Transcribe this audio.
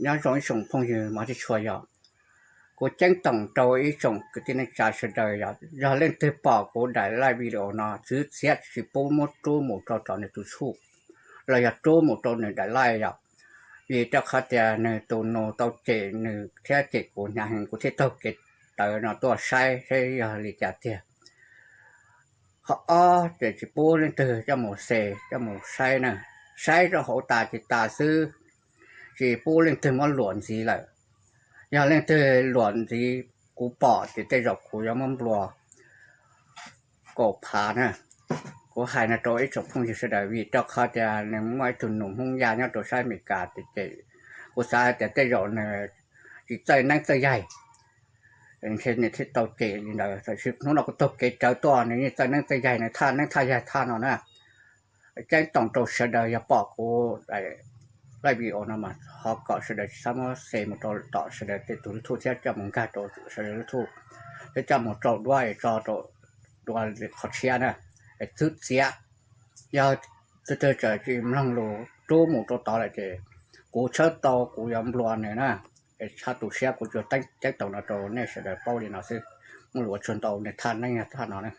Nyob zoo ib tsoom phooj ywg mog thiab tshua, yog kuv ceeb toom rau ib tsoom kwv tij neej tsa sawv daws, yog leej twg pom kuv daim live video no txwv txiav tsis pub muab rub mus rau tom nws tus tshuj los yog rub mus rau nws daim live yom, vim rau qhov tias nws tus nus tau cem nws thiab cem kuv hnyav heev, kuv thiaj taug kev tawv no tuaj saib seb yog li cas tiag. Qhov ob ces tsis pub leej twg coj mus share coj mus saib na, saib rau hauv tas ces tas xwb, tsis pub leej twg muab luam ntxiv lawm. Yog leej twg luam ntxiv kuv pom ces tej zaum kuv yuav muab nplua kaum phav na. Kuv hais no rau ib tsoom phooj ywg sawv daws, vim rau qhov tias nws muaj ib tug nus Hmoob Yaj nyob rau sab Amelikas, kuv xav hais tias tej zaum nws tsis txawj neeb txawj yaig, ntshe nws thiaj tau cem li ntawd. Tab sis hnub no kuv taug kev rawv tuaj, nws yeej txawj neeb txawj yaig, nws thaj neeb thaj yaig thaj no na. Ceeb toom rau sawv daws, yog pom kuv live video no mas ho kom sawv daws tsis txhob muab share mus rau tom sawv daws tej tus YouTube thiab coj mus nkag rau sawv daws YouTube, thiab coj mus rau duab es tso rau dua qhov tshiab na, es txwv txiav. Yog tus twg tseem tsis mloog lus rub mus rau tod lawm ces kuv tshawb tau kuv yuav nplua nws na. Es txhob tu siab, kuv tsuas ceeb toom no rau nej sawv daws paub li no xwb. Muaj lus ua tsaug ntau, nws thaj neeb thaj no na.